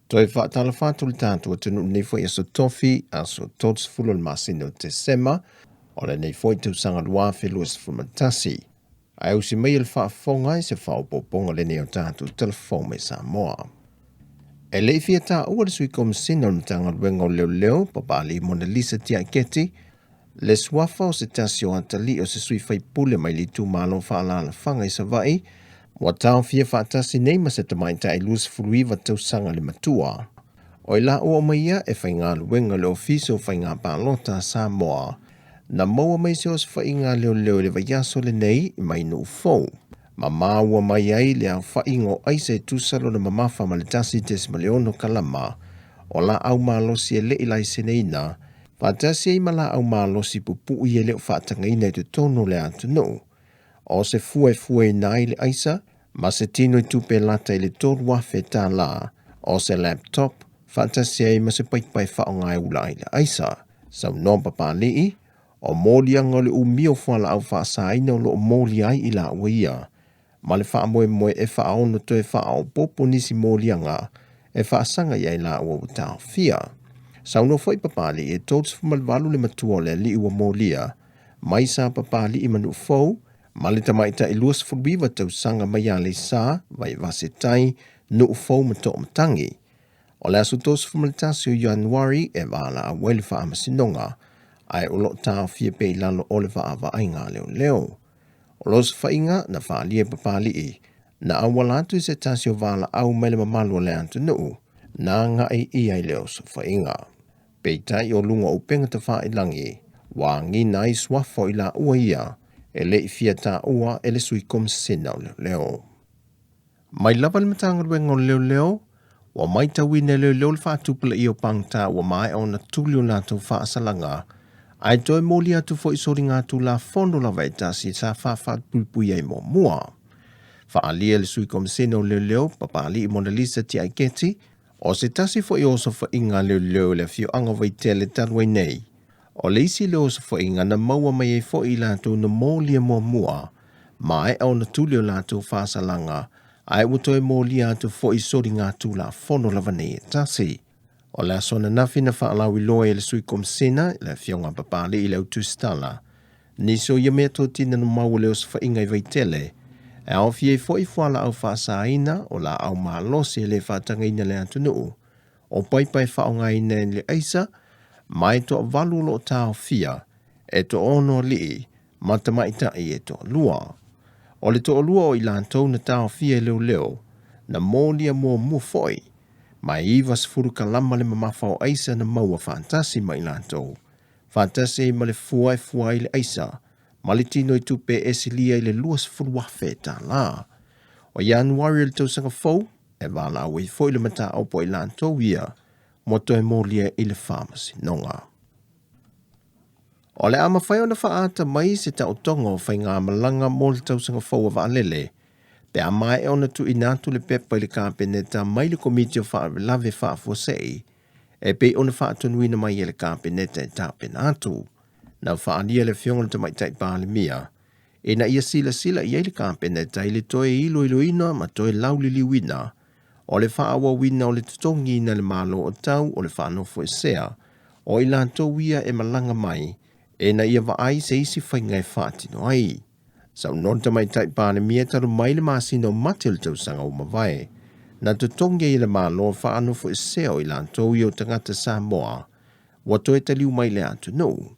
Toe faatalofa atu le tatou atunuu lenei foi aso Tofi, aso 30 o le masina o Tesema, o lenei foi tausaga 2021. Ae usi mai le faafofoga i se faaopoopoga lenei o tatou Tala Fou mai Samoa. E le i fia taua le sui komisina o le Matagaluega o Leoleo, Papalii Monalisa Tiaiketi, le suafa o se tasi o atalii o se sui faipule mai le itumalo faaalaalafaga i Savaii, ua taofia faatasi nei ma se tamaitai 29 tausaga le matua. O i laua uma ia e faigaluega i le Ofisa o Faiga Palota a Samoa, na maua mai se osofaiga a leoleo i le vaiaso lenei mai Nuufou, ma maua mai ai le aofaiga o aisa e tusa lona mamafa ma le 1.6 kalama o laau malosi e le i laiseneina, faatasi ai ma laau malosi pupui e le o faatagaina i totonu o le atunuu. O se fua e fuaina ai le aisa ma se tino i tupe lata i le $3,000, o se laptop, faatasi ai ma se paipa e faaaoga e ula ai le aisa. Saunoa Papalii, o moliaga o le umi o fualaau faasaina o lo o molia ai i laua ia, ma le faamoemoe e faaono toe faaopoopo nisi moliaga e faasaga i ai laua ua taofia. Saunoa foi Papalii e 38 le matua o le alii ua molia mai sa Papalii ma Nuufou, ma le tamaitai 29 tausaga mai Aleisa, Vaivase Tai, Nuufou ma Toomatangi. O le aso 31 o Ianuari e valaau ai le faamasinoga, ae o lo o taofia pea i lalo o le vaavaaiga a leoleo. O le osofaiga na faaalia e Papalii, na auala atu i se tasi o valaau mai le mamalu o le atunuu, na agai i ai le osofaiga. Peitai o luga o upega tafailagi, ua agiga ai suafa o i laua ia e le i fia taua e le sui komisina o leoleo. Mai lava le Matagaluega o Leoleo, ua matauina e leoleo le faatupulaia o pagota ua maea ona tuli o latou faasalaga, ae toe molia atu foi soligatulafono lava e tasi sa faafapuipui ai muamua. Faaalia le sui komisina o leoleo Papalii Monalisa Tiaiketi, o se tasi foi o osofaiga a leoleo i le afioaga o Vaitele talu ai nei. O le isi lea osofaiga na maua mai ai foi i latou na molia muamua, maea ona tuli o latou faasalaga, ae ua toe molia atu foi soligatulafono lava nei e tasi. O le aso ananafi na faalauiloa ai e le sui komisina, le afioga a Papalii le Autusitala, nisi o ia mea totino na maua le osofaiga i Vaitele, e aofia ai foi fualaau faasaina o laau malosi e le faatagaina le atunuu, o paipa e faaaogaina e le aisa, ma e toavalu o lo o taofia, e toaono alii ma tamaitai e toalua. O le toalua o i latou na taofia e leoleo, na molia muamua foi, ma e 90 kalama le mamafa o aisa na maua faatasi ma i latou, faatasi ai ma le fua e fua ai le aisa, ma le tino i tupe e silia i le $20,000. O Ianuari o le tausaga fou, e valaau ai foi le mataupu a i latou ia mo toe molia i le faamasinoga. O le a mafai ona faaata mai se taotoga o faigamalaga mo le tausaga fou a vaalele, pe a maea ona tuuina atu le pepa i le Kapeneta mai le Komiti o Faalavelave Faafuasei e pei ona faatonuina mai e le Kapeneta e tapena atu. Na faaalia le Afioga i le Tamaitai Palemia ina ia silasila i ai le Kapeneta i le toe iloiloina ma toe lauliliuina o le faaauauina o le totogiina e le Malo o tau o le faanofoesea o i latou ia e malaga mai ina ia vaai se isi faiga e faatino ai. Saunoa le Tamaitai Palemia talu mai le masina o Mati o le tausaga ua mavae, na totogi ai e le Malo faanofoesea o i latou ia o tagata Samoa ua toe taliu mai le atunuu,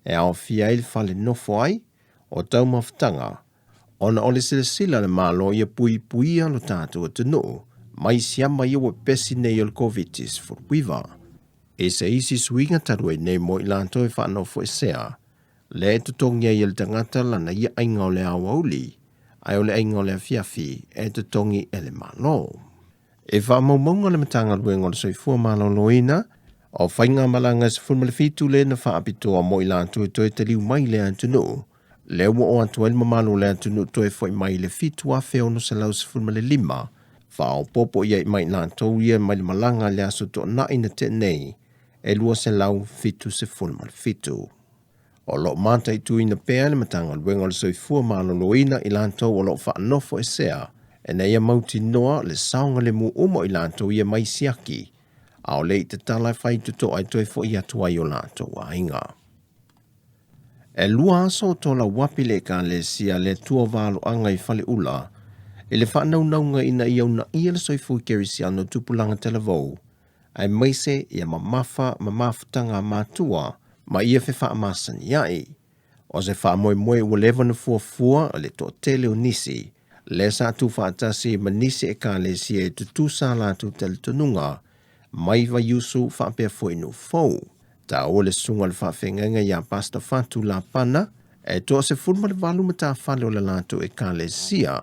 e aofia ai le fale nofo ai o taumafataga, ona o le silasila a le Malo ia puipuia lo tatou atunuu mai siama ia ua pepesi nei o le Koviti-19. I se isi suiga talu ai nei mo i latou e faanofoesea, lea e totogi ai e le tagata lana ia aiga o le aoauli, ae o le aiga o le afiafi e totogi e le Malo. E faamaumauga le Matagaluega o le Soifua Maloloina o faigamalaga e 17 lea na faapitoa mo i latou e toe taliu mai le atunuu, lea ua oo atu ai le mamalu o le atunuu toe foi mai i le 7,615, faaopoopo i ai ma i latou ia mai le malaga i le aso Toonai na tea nei e 277. O lo o mataituina pea le Matagaluega o le Soifua Maloloina i latou o lo o faanofoesea ina ia mautinoa le saogalemu uma o i latou ia mai siaki. A o le i tatala e faitotoa e toe fo'i atu ai o latou aiga. E lua aso o tolauapi le Ekalesia le Atua Valoaga i Faleula i le faanaunauga ina ia unaia le soifua kerisiano tupulaga talavou, aemaise ia mamafa ma mafutaga a matua ma ia fefaamasaniai. O se faamoemoe ua leva ona fuafua le toatele o nisi, lea sa tuufaatasi ma nisi ekalesia e tutusa a latou talitonuga mai Vaiusu faapea foi Nuu-fou. Taua le susuga o le faafeagaiga ia Pastor Fatu Lapana, e toa 18 matafale o le latou ekalesia,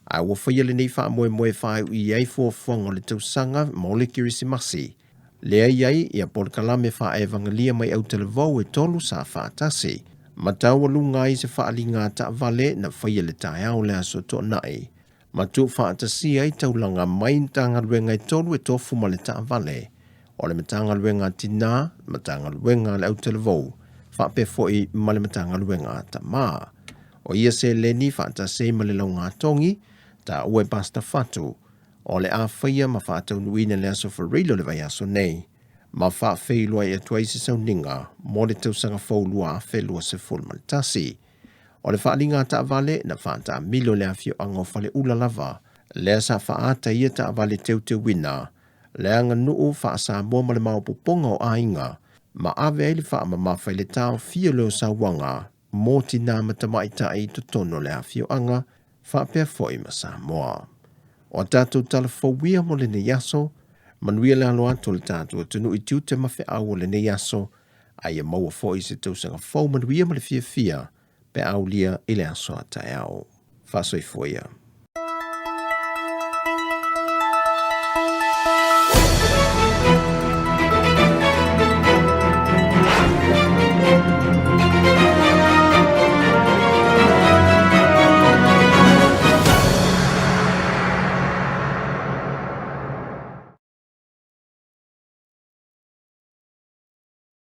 a ua faia lenei faamoemoe e faaiu ai fuafuaga o le tausaga mo le Kerisimasi. Lea i ai ia polokalame faaevagalia mai autalavou e tolu sa faatasi, ma taualuga ai se faaaliga taavale na faia le taeao o le aso Toonai, ma tuufaatasia ai taulaga mai Matagaluega e tolu e tofu ma le taavale, o le Matagaluega a Tinā, Matagaluega a le Autalavou, faapea foi ma le Matagaluega a Tamā. O ia seleni faatasi ai ma le laugatogi, taua e Pastor Fatu, o le a faia ma faataunuuina le aso Faraile o le vaiaso nei, ma faafeiloai atu ai se sauniga mo le tausaga fou 2021. O le faaaliga a taavale na faataamilo le afioaga o Faleula lava, lea sa faaata ia taavale teuteuina le aganuu faa-Samoa ma le maopoopoga o aiga, ma ave ai le faamamafa i le taofia lea o sauaga mo tinā ma tamaitai i totonu o le afioaga faapea foi ma Samoa. O a tatou tala fou ia mo lenei aso, manuia le alo atu o le tatou atunuu i tiute ma feau o lenei aso, a ia maua foi se tausaga fou manuia ma le fiafia pe a aulia i le aso a taeao. Faasoifua ia.